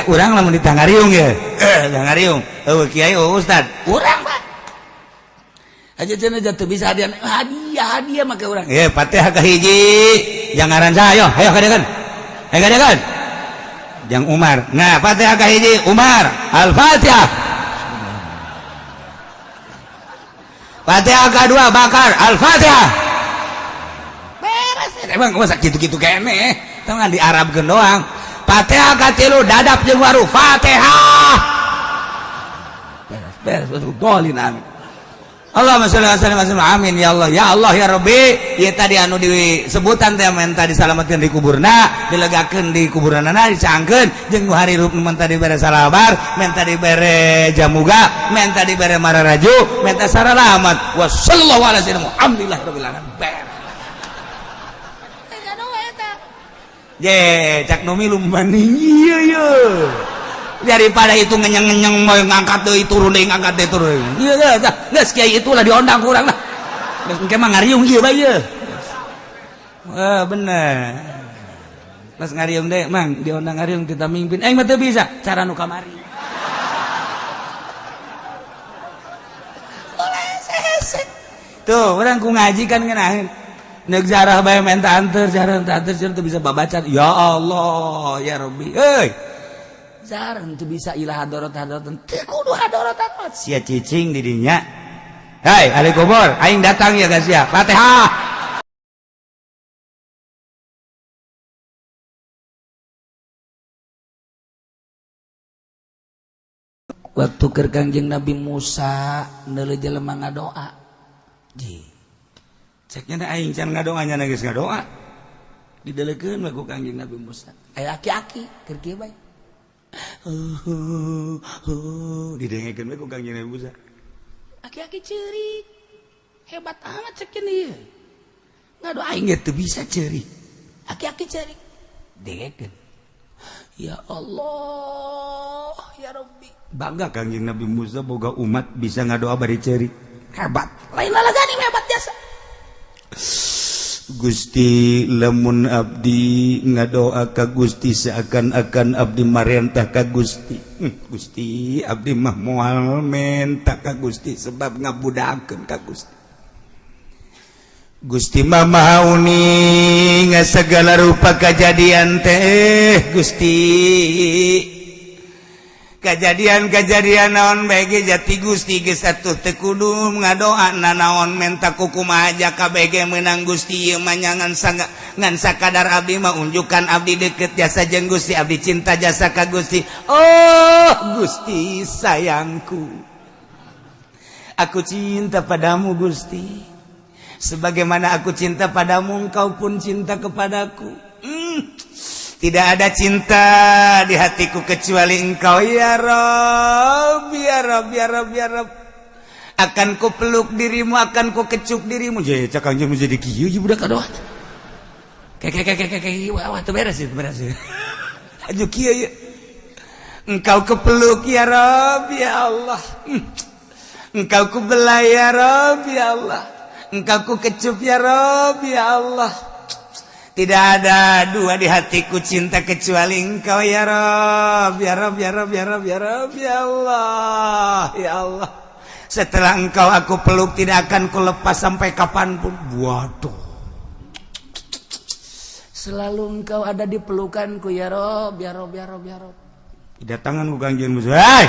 Urang lamun ditangariung ya, tangariung eueuh kiai, eueuh ustad, urang Pak aja cenah jatuh bisa hadiah hadiah hadiah make urang. Eh, Fatihah kahiji jang ngaran saha? Ayo, ayo kadekan, ayo kadekan jang Umar. Nah, Fatihah kahiji Umar, Al-Fatihah. Fatihah kedua Bakar, Al-Fatihah. Beres. Emang masa gitu-gitu kene tau di Arabkeun doang. Fatihah katilu Dadap jeung Waru, Fatihah. Beres, beres, dolin, amin. Allahumma sholli wa sallim wa sallim, amin ya Allah, ya Allah, ya Rabbi. Ieu tadi anu disebutan teh menta disalametkeun di kuburna, dilegakeun di kuburanana, dicangkeun jeung nu harirup, menta dibere salabar, menta dibere jamuga, menta dibere mararaju, menta saralamat. Wa sallallahu alaihi wasallam, alhamdulillah rabbil alamin. Beres. Je cak nu milu maning ieu ieu daripada itu ngenyeng-ngenyeng mau ngangkat deui turun deui, ngangkat deui turun. Ieu geus geus kiai itulah diondang ku urang lah. Geus engke mah ngariung ieu bae ieu. Wah, bener. Pas ngariung deh, Mang, diondang ngariung kita mimpin. Aing mah teu bisa cara nu kamari. Tuh, urang ku ngaji kan ngeunaheun. Nek jarah bae menta anter, jarah menta anter, teu bisa babaca. Ya Allah, ya Rabbi. Euy. Jarah teu bisa ilah hadorot hadorot. Teu kudu hadorot hadorot. Sia cicing di dinya. Hai, ahli kubur, aing datang ya guys ya. Fatihah. Waktu keur Kangjeng Nabi Musa neuleuh jelema ngadoa. Ji. Ceknya aing can ngadoa nya geus ngadoa. Didelekeun we ku Kangjeng Nabi Musa. Aya aki-aki keur kieu bae. Didengekeun we ku Kangjeng Nabi Musa. Aki-aki ceurik. Hebat amat cek ieu. Ngadoa aing ge teu bisa ceurik. Aki-aki ceurik. Dengekeun. Ya Allah, ya Rabbi. Bangga Kangjeng Nabi Musa boga umat bisa ngadoa bari ceurik. Hebat. Lain lalagani hebat jasa. Gusti, lamun abdi ngadoa ka Gusti seakan-akan abdi marentah ka Gusti. Gusti, abdi mah moal menta ka Gusti sebab ngabudakeun ka Gusti. Gusti mah maha uning segala rupa kejadian teh Gusti. Kejadian-kejadian naon bae ge jati Gusti geus atuh teu kudu ngadoa nanaon menta kukumaha aja kabeh ge meunang Gusti. Ieu mah ngan ngan sakadar abdi mah unjukan abdi deket jasa jeung Gusti, abdi cinta jasa ka Gusti. Oh Gusti sayangku, aku cinta padamu Gusti, sebagaimana aku cinta padamu engkau pun cinta kepadaku. Tidak ada cinta di hatiku kecuali engkau ya Rob, ya Rob, ya Rob, ya Rob. Akan ku peluk dirimu, akan ku kecup dirimu. Jadi cak Kangjeng menjadi kieu ieu budak kadoa. Kayak kayak kayak kayak wah teu beres itu beres. Aju kieu ieu. Engkau kepeluk ya Rob, ya Allah. Engkau ku belai ya Rob, ya Allah. Engkau ku kecup ya Rob, ya Allah. Tidak ada dua di hatiku cinta kecuali engkau ya Rob, ya Rob, ya Rob, ya Rob, ya Rob, ya Allah, ya Allah. Setelah engkau aku peluk tidak akan ku lepas sampai kapanpun. Waduh. Selalu engkau ada di pelukanku ya Rob, ya Rob, ya Rob, ya Rob. Datangan ku Kangjeng Musa. Hei!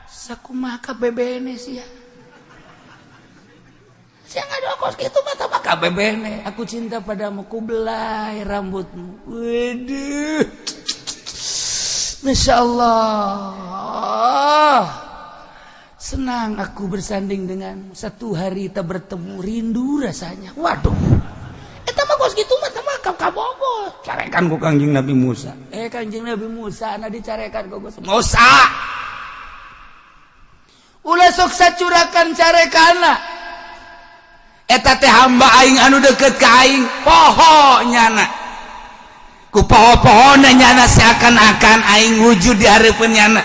Sakumaha bebene sih ya. Saya nggak ada kos gitu mata maka bebene. Aku cinta padamu, ku belai rambutmu. Waduh. Masya Allah. Senang aku bersanding denganmu. Satu hari kita bertemu, rindu rasanya. Waduh. Eta mah kos gitu mah mah kabogo. Carekan ku Kangjeng Nabi Musa. Eh, Kangjeng Nabi Musa na dicarekan ku Musa. Ulah sok sacurakan carekana. Eta teh hamba aing anu deket ka aing, poho nyana ku poho-pohona nyana seakan-akan aing wujud di hareupeun nyana.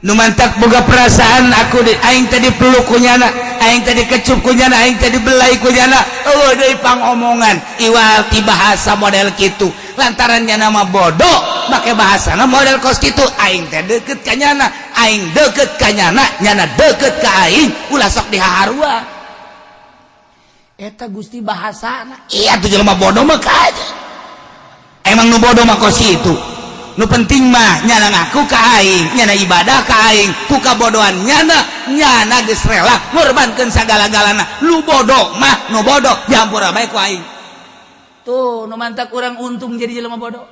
Nu mantak boga perasaan aku di aing tadi peluk ku nyana, aing tadi kecup ku nyana, aing tadi belai ku nyana. Eueuh deui pangomongan iwal ti bahasa model kitu lantaran nyana mah bodoh. Make bahasana model kos kitu, aing teh deket ka nyana, aing deket ka nyana, nyana deket ka aing, ulah sok dihaharua. Eta Gusti bahasana. Iya tuh, jelema bodoh mah aja. Emang nu bodoh mah kos kitu. Nu penting mah nyana ngaku ka aing, nyana ibadah ka aing, ku kabodohan nyana, nyana geus rela ngorbankeun sagala-galana. Lu bodoh mah nu bodoh dihampura bae ku aing. Tuh, nu mantak urang untung jadi jelema bodoh.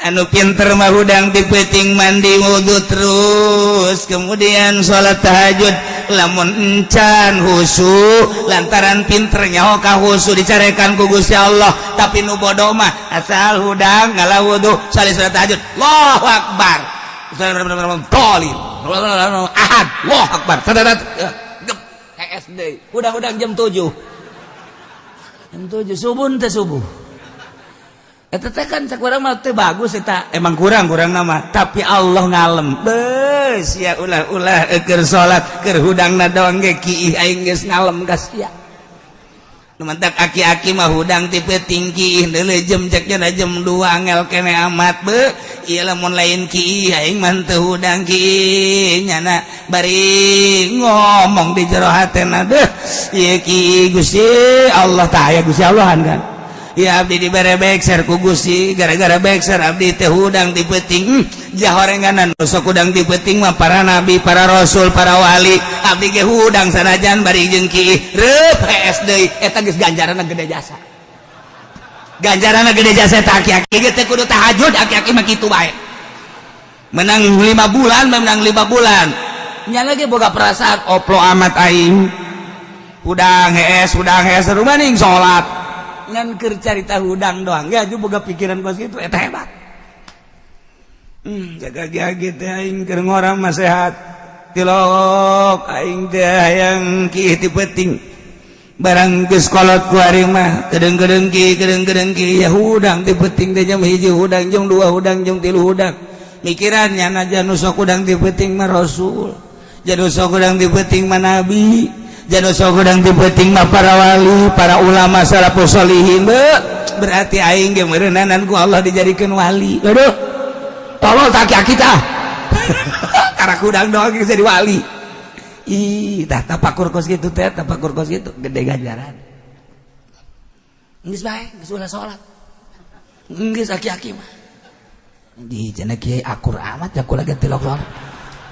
Anu pinter mah hudang ti peuting mandi wudhu, terus kemudian sholat tahajud, lamun encan husu lantaran pinter nyaho ka husu dicarekan ku Gusti Allah. Tapi nu bodoh mah asal hudang ngala wudhu, sali sholat tahajud, Allahu akbar, tolin ahad, Allahu akbar, SD hudang-hudang jam 7, jam 7 subuh teh, subuh. Eta teh kan cek urang mah teh bagus eta, emang kurang-kurang nama, tapi Allah ngalem beus ya. Ulah-ulah keur salat, keur hudangna doang ge kiih, aing geus ngalem ka sia. Nu mantak aki-aki mah hudang ti peuting kiih deuleu jam, cek nya jam 2 angel kene amat be. Ieu lamun lain kiih aing mah teu hudang kiih. Nyana bari ngomong di jero hatena, deuh ieu kiih Gusti Allah tah aya Gusti Allahan kan. Ya, abdi dibere bekser ku Gusti, gara-gara bekser abdi teh hudang ti peuting. Jahorenganan sok hudang ti peuting mah para nabi, para rasul, para wali. Abdi ge hudang sanajan bari jeung kiih reup hees deui, eta geus ganjaranna gede jasa, ganjaranna gede jasa. Eta aki-aki ge teh kudu tahajud, aki-aki mah kitu bae. Menang 5 bulan, menang 5 bulan, nya lagi boga perasaan oplo amat aing hudang hees, hudang hees, rumaning salat ngan keur carita hudang doang ya juga boga pikiran kos kitu. Eta hebat. Jaga ge teh aing keur ngora mah sehat, tilok aing teh hayang kiih ti peuting. Barang geus kolot ku ari mah kedeung-kedeung ki, kedeung-kedeung ki, ya hudang ti peuting teh jam 1 hudang, jam 2 hudang, jam 3 hudang. Mikirannya najan nu sok hudang ti peuting mah rasul, jadi sok hudang ti peuting mah nabi, jadi sok hudang ti peuting mah para wali, para ulama salafus solihin. Be, berarti aing ge meureunanan ku Allah dijadikeun wali. Aduh, tolol tak aki tah, karena hudang doang geus jadi wali. Ih, tah tapakur kos kitu teh, tapakur kos kitu gede ganjaran. Geus bae, geus ulah salat. Geus aki-aki mah. Di cenah kiai akur amat ya kula ge tilok salat.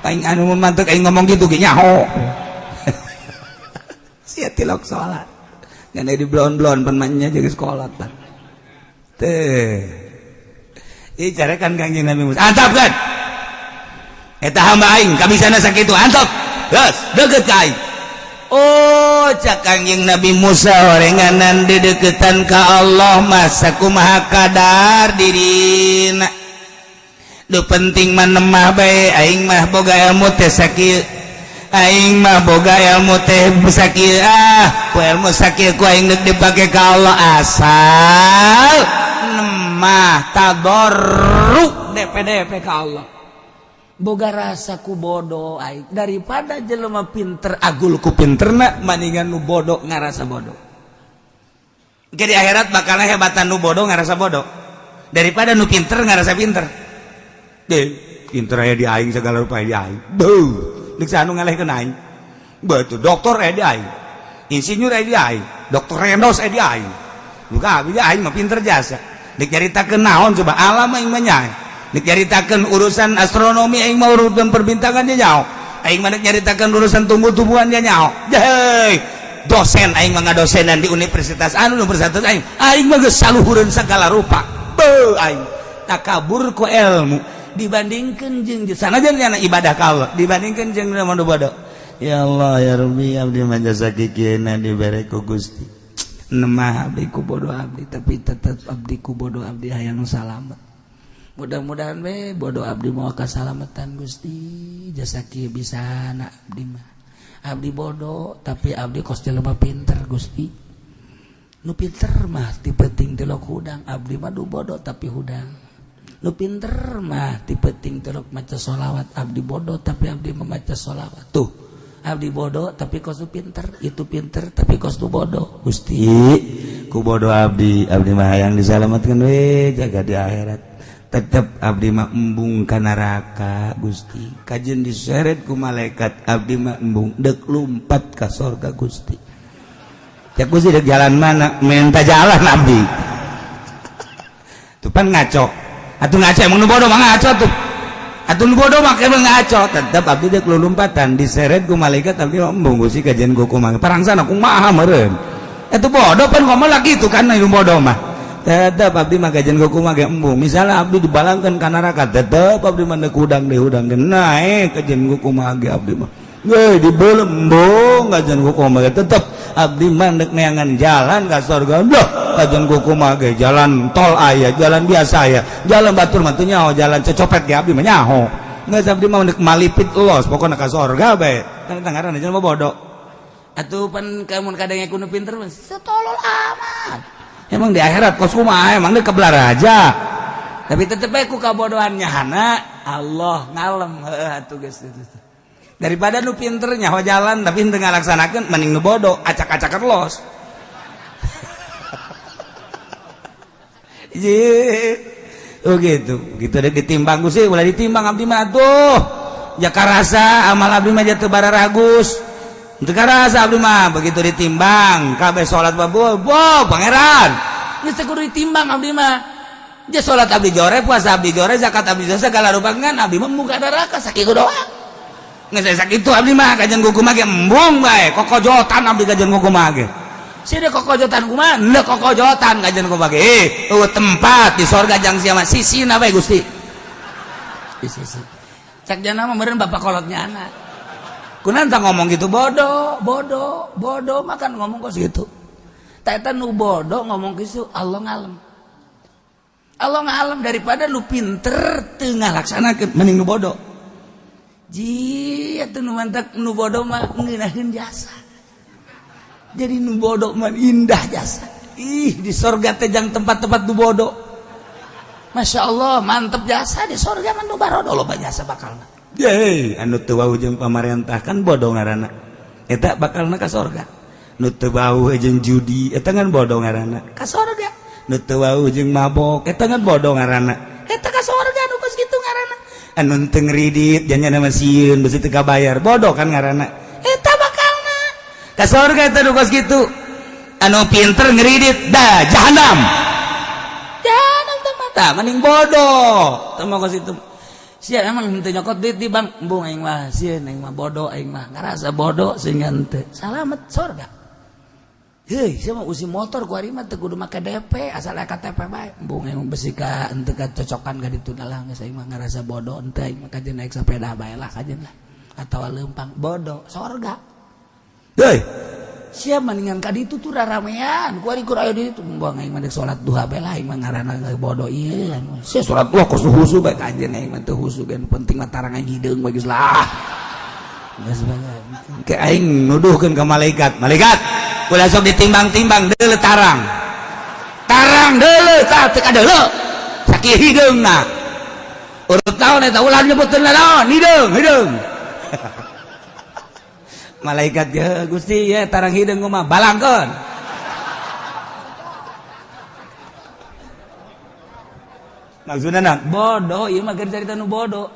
Aing anu mantek aing ngomong gitu ge nyaho. Sia tilok salat. Ngan di blon-blon pan mah jeung sekolah pan. Teh. Ih, carekan Kangjeng Nabi Musa. Antap kan? Eta hamba aing kabisana sakitu, antap. Geus, deket ka aing. Oh, cak Kangjeng Nabi Musa, orenganan dideketan ka Allah masa kumaha kadar dirina. Nu penting mah nemah bae, aing mah boga ilmu teh sakieu. Aing mah boga ilmu teh sakieu, ah, ku ilmu sakieu ku aing deuk dipake ka Allah, asal nemah tadarru DPDP ka Allah. Boga rasa ku bodoh aing daripada jelema pinter agul ku pinterna, maningan nu bodoh ngarasa bodoh. Jadi akhirat bakal hebatan nu bodoh ngarasa bodoh daripada nu pinter ngarasa pinter. Deh, pinter aya di aing, segala rupa di aing. Beuh, deuk anu ngalehkeun aing. Betul, dokter aya di aing, insinyur aya di aing, dokter Rendos aya di aing. Buka abi aing mah pinter jasa. Deuk nyaritakeun naon coba, alam aing mah nyae. Deuk nyaritakeun urusan astronomi aing mah, urusan perbintangan dia nyaho. Aing mah deuk nyaritakeun urusan tumbuh-tumbuhan dia nyaho. Hei, dosen aing mah, ngadosenan di universitas anu, universitas aing. Aing mah geus saluhureun segala rupa. Beuh, aing takabur ku ilmu dibandingkeun jeung sanajan nyana ibadah ka Allah, dibandingkeun jeung nu bodoh. Ya Allah ya Rabbi, abdi mah jasa kikieuna dibere ku Gusti. Nemah abdi ku bodoh abdi, tapi tetep abdi ku bodoh abdi hayang salamet. Mudah-mudahan we bodoh abdi mau kasalamatan Gusti, jasa kieu bisa na abdi mah. Abdi bodoh tapi abdi kos jelema pinter Gusti. Nu pinter mah ti peuting tilok hudang, abdi mah du bodoh tapi hudang. Nu pinter mah ti peuting tilok maca sholawat, abdi bodoh tapi abdi membaca sholawat. Tuh, abdi bodoh tapi kos nu pinter, itu pinter tapi kos nu bodoh. Gusti, Ku bodoh abdi, abdi mah hayang disalamatkeun we jaga di akhirat. Tetep abdi mah embung ka neraka Gusti. Kajeun diseret ku malaikat, abdi mah embung deuk lumpat ka sorga Gusti. Cek Gusti, dek jalan mana? Minta jalan abdi. Tuh pan ngaco. Atuh ngaco, emang nu bodoh mah ngaco tuh. Atuh nu bodoh mah emang ngaco. Tetep abdi dek lumpatan diseret ku malaikat, abdi mah embung Gusti, kajeun ku kumaha. Parangsana kumaha meureun. Itu bodoh pan ngomong lagi itu kan nu bodoh mah. Tetep abdi mah kajeun ku kumaha ge embung. Misalnya abdi dibalangkeun ka neraka, tetep abdi mah deuk hudang deui hudang ge naek kajeun ku kumaha ge abdi mah. Ge dibeuleum embung kajeun ku kumaha ge tetep abdi mah deuk neangan jalan ka surga. Loh, kajeun ku kumaha ge jalan tol aya, jalan biasa aya, jalan batur mah teu nyaho, jalan cecopet ge abdi mah nyaho. Geus abdi mah deuk malipit los pokona ka surga bae. Kan eta ngaranna jelema bodoh. Atuh pan kamun kadang ku nu pinter mah setolol amat. Emang di akhirat kos kumaha, emang deuk raja. Tapi tetep bae ku kabodohan nyahana Allah ngalem heuh atuh geus. Daripada nu pinter nyaho jalan tapi henteu ngalaksanakeun, mending nu bodoh acak-acakan los. Ye. Oh gitu. Gitu deh ditimbang Gusti, ulah ditimbang abdi mah atuh. Ya karasa amal abdi mah jatuh bararagus. Teu karasa abdi mah begitu ditimbang kabeh salat babu, bo pangeran. Geus teu kudu ditimbang abdi mah. Ja salat abdi jore, puasa abdi jore, zakat abdi jore, segala rupa ngan abdi mah muka neraka sakitu doang. Geus sakitu abdi mah kajeun kumaha ge embung bae, kokojotan abdi kajeun kumaha ge. Sia kokojotan kumaha? Henteu kokojotan kajeun kumaha ge. Eh, eueuh tempat di sorga jang sia mah sisina bae Gusti. Di sisi. Cak jana mah meureun bapak kolotnya anak. Kunaon tah ngomong gitu bodoh, bodoh, bodoh makan ngomong kos gitu. Tah eta nu bodoh ngomong kitu Allah ngalem. Allah ngalem daripada nu pinter teu ngalaksanakeun, mending nu bodoh. Ji atuh nu mantak nu bodoh mah ngeunaheun jasa. Jadi nu bodoh mah indah jasa. Ih di sorga teh jang tempat-tempat nu bodoh. Masya Allah mantep jasa di sorga mah nu barodo loba jasa bakalna. Ye anu teu wau jeung pamarentah kan bodoh ngaranna. Eta bakalna ka sorga. Nu teu wau jeung judi eta kan bodoh ngaranna. Ka sorga. Nu teu wau jeung mabok eta kan bodoh ngaranna. Eta ka sorga nu kos kitu ngaranna. Anu teu ngridit janjana mah sieun beusi teu kabayar bodoh kan ngaranna. Eta bakalna ka sorga eta nu kos kitu. Anu pinter ngridit dah jahanam. Jahanam teh mata mending bodoh. Teu mah kos itu. Sia emang henteu nyokot duit di bank, embung aing mah sieun, aing mah bodoh, aing mah ngarasa bodoh sehingga henteu. Salamet sorga. Heuy, sia mah usi motor ku ari mah teu kudu make DP, asal aya KTP bae. Embung aing mah besi ka henteu kacocokan ka ditu lah geus aing mah ngarasa bodoh henteu aing mah kajeun naik sepeda bae lah kajeun lah. Atawa leumpang bodoh sorga. Heuy, sia mendingan ka ditu tuh raramean ku ari kur aya di ditu, embung aing mah deuk salat duha bae lah, aing mah ngaranna bodoh ieu. Sia salat duha kos husu bae kajeun aing mah teu husu ge, penting mah tarang aing hideung bae geus lah. Geus bae. Ke aing nuduhkeun ka malaikat, malaikat ulah sok ditimbang-timbang deuleu tarang. Tarang deuleu tah teu kadeuleu. Sakieu hideungna. Urut naon eta ulah nyebutkeun naon, hideung, hideung. Malaikat ya Gusti ya tarang hideung mah balangkeun. Maksudna na bodoh ieu mah keur carita nu bodoh.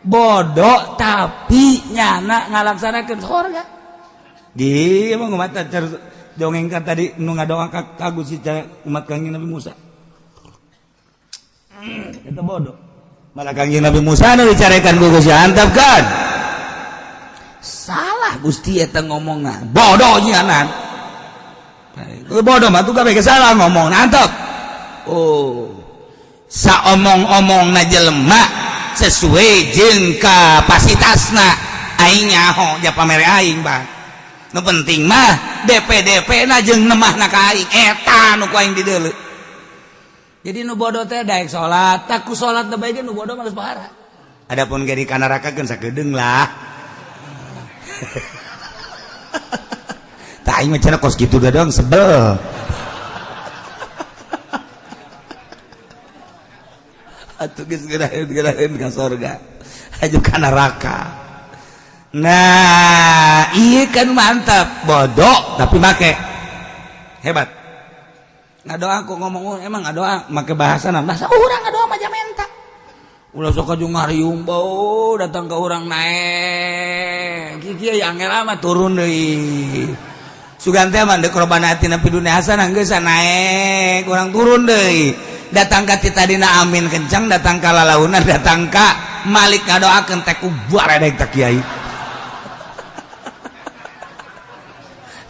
Bodoh tapi nyana ngalaksanakeun sorga. Di emang mata dongeng kan tadi nu ngadoa ka Gusti umat Kangjeng Nabi Musa. Eta bodoh. Malah Kangjeng Nabi Musa nu dicarekan ku Gusti antap kan. Salah Gusti eta ngomongna. Bodoh nyanan. Bodoh mah tuh kabeh salah ngomong antep. Oh. Saomong-omongna jelema sesuai jeung kapasitasna aing nyaho ja pamere aing bah. Nu penting mah DP-DP na jeung nemahna ka aing eta nu ku aing dideuleu. Jadi nu bodoh teh daek salat, tak ku salat teh bae nu bodoh mah geus pahara. Adapun ge di kanaraka keun sakedeung lah. Tah aing mah cenah kos kitu doang sebel. Atuh geus geuraheun ka sorga aju ka neraka. Nah, iya kan mantap, bodoh tapi make hebat. Ngadoa ku ngomong emang ngadoa make bahasa bahasa urang ngadoa mah menta. Ulah sok aju ngariung bau datang ke urang naek. Kieu angel amat turun deui. Sugan teh mah deuk robana atina fid dunya hasanah geus naek, urang turun deui. Datang ka ti tadina amin kencang, datang ka lalaunan, datang ka Malik ngadoakeun teh ku baredeg ta kiai.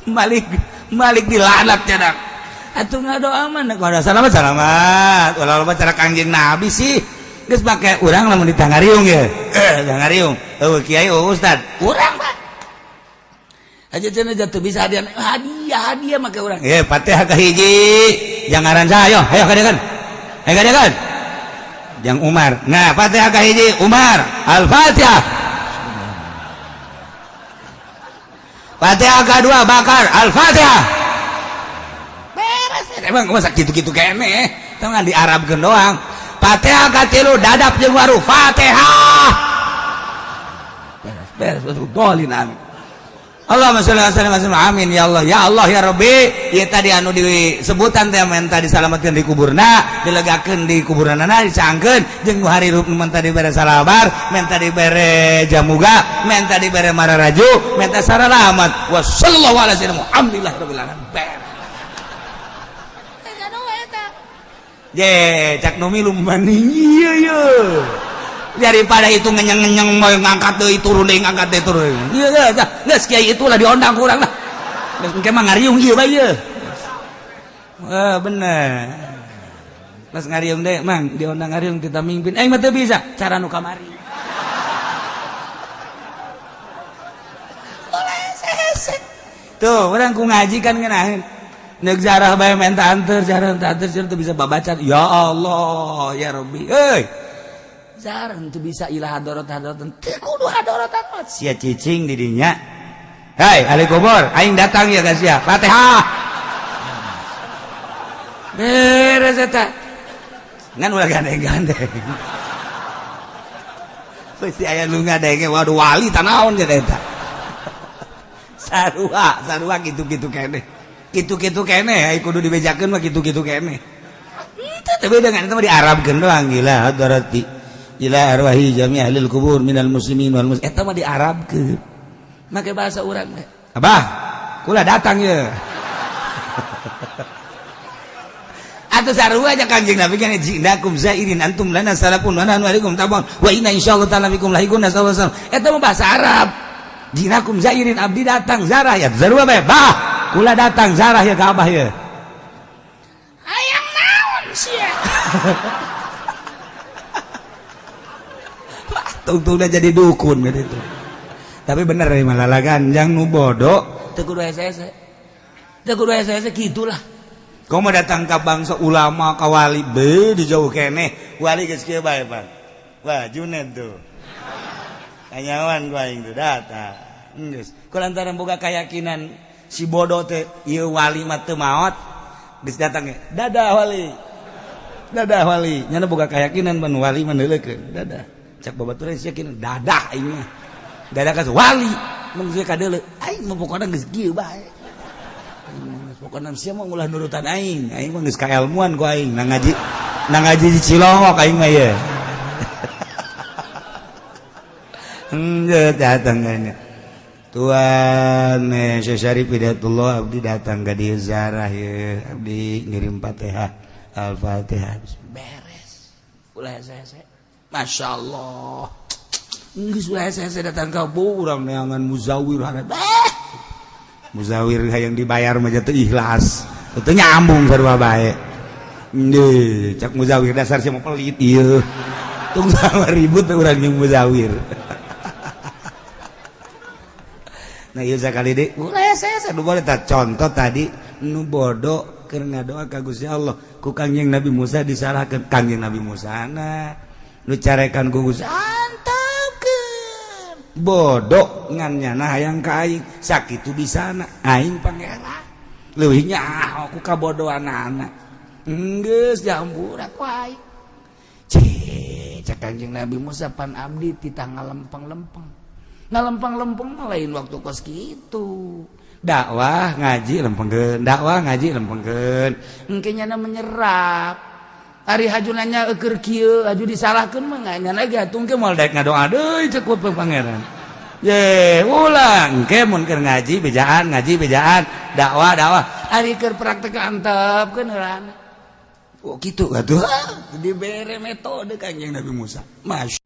Malik Malik dilaknat cadak. Atuh ngadoa mah deuk salamat salamat. Ulah loba cara Kangjeng Nabi sih. Geus make urang lamun ditangariung ye. Tangariung. Eueuh kiai eueuh ustad. Urang Pak. Aja cenah jatuh bisa hadiah hadiah hadiah make urang. Eh Fatihah ka hiji. Jangaran saya, ayo kadekan. Ayo kadekan. Jang Umar. Nah, Fatihah ka hiji Umar. Al-Fatihah. Fatihah kedua Bakar. Al-Fatihah. Beres. Emang masa gitu-gitu kene. Tau nggak di Arabkeun doang. Fatihah katilu dadap jeung waru. Fatihah. Beres beres dolin amin. Allahumma sholli wa sallim amin ya Allah ya Allah ya Rabbi. Ieu tadi anu disebutan teh menta disalametkeun di kuburna, dilegakeun di kuburanana, dicangkeun jeung nu harirup menta dibere salabar, menta dibere jamuga, menta dibere mararaju, menta saralamat. Wa sallallahu alaihi wasallam. Alhamdulillah rabbil alamin. Beres. Je, cak nu milu maning ieu ye. Daripada itu ngenyang-ngenyang mau ngangkat deui turun deui ngangkat deui turun. Ieu geus geus kiai itulah diondang ku urang lah. Geus engke mah ngariung ieu bae ieu. Eh bener. Pas ngariung deui mang diondang ngariung kita mimpin. Aing mah teu bisa cara nu kamari. Tuh, urang ku ngaji kan ngeunaheun. Nek jarah bae menta anter, jarah menta anter teu bisa babaca. Ya Allah, ya Rabbi. Euy. Jarah teu bisa ilah hadorot hadorot teu kudu hadorot hadorot. Sia cicing di dinya. Hei, ahli kubur, aing datang ya guys ya. Fatihah. Beres eta. Ngan ulah gandeng-gandeng. Pasti aya nu ngadenge, waduh wali tanaon jeung eta. Sarua, sarua kitu-kitu keneh. Kitu-kitu keneh, ai kudu dibejakeun mah kitu-kitu keneh. Teu teu beda ngan eta mah diarabkeun doang gila hadarati. Ila arwahi jami ahlil kubur minal muslimin wal muslimat. Eta mah diarabkeun. Make bahasa urang teh. Abah, kula datang ye. Atuh sarua aja Kangjeng Nabi kan jinakum zairin antum lana salafun wa nahnu alaikum tabun wa inna insyaallah ta'ala bikum lahiqun sallallahu alaihi wasallam. Eta mah bahasa Arab. Jinakum zairin abdi datang zarah ya sarua bae. Bah, kula datang zarah ya ka abah ye. Hayang naon sia? Tungtung jadi dukun gitu. Tapi bener ya malah ganjang nu bodoh teu kudu hese-hese. Teu kudu hese-hese kitulah. Kau mau datang ke bangsa ulama ka wali be di jauh keneh wali geus kieu bae Pak. Wah Junet tuh. Kanyawan ku aing tuh datang. Geus. Ku lantaran boga keyakinan si bodoh teh ieu wali mah teu maot geus datang ge. Dadah wali. Dadah wali. Nyana boga keyakinan ban wali mah neuleukeun. Dadah. Cak babaturan sia yakin dadah aing mah. Dadah ka wali. Mun sia kadeuleu aing mah pokona geus kieu bae. Pokona sia mah ulah nurutan aing. Aing mah geus kaelmuan ku aing nang ngaji di Cilongok aing mah ye. Enggeus datang kayaknya. Tuan Syekh Syarif Hidayatullah abdi datang ka dieu ziarah ye. Abdi ngirim Fatihah. Al-Fatihah beres. Ulah hese-hese. Masya Allah. Geus ulah hese-hese datang ka urang neangan muzawir harap. Muzawir hayang dibayar mah teu ikhlas. Teu nyambung sarua bae. Nggih, cak muzawir dasar sia mah pelit ieu. Tung sama ribut urang jeung muzawir. Nah ieu sakali deui ulah hese-hese nu boleh tah contoh tadi nu bodoh keur ngadoa ka Gusti Allah ku Kangjeng Nabi Musa disalahkeun Kangjeng Nabi Musa na nu carekan ku Gusti antepkeun bodoh ngan nyana hayang ka aing sakitu bisana aing pangeran leuwih nyaho ku kabodohanana geus dihampura ku aing. Cek cek Kangjeng Nabi Musa pan abdi titah ngalempeng-lempeng ngalempeng-lempeng mah lain waktu kos kitu Dakwah ngaji lempengkeun, dakwah ngaji lempengkeun, engke nyana menyerap. Ari haju nanya eukeur kieu, haju disalahkeun mah nyana ge atuh engke moal daek ngadoa deui, cek Pangeran. Ye, ulang engke mun keur ngaji bejaan, ngaji bejaan, dakwah dakwah. Ari keur praktek antepkeun heulana. Oh, kitu atuh. Dibere metode Kanjeng Nabi Musa. Masya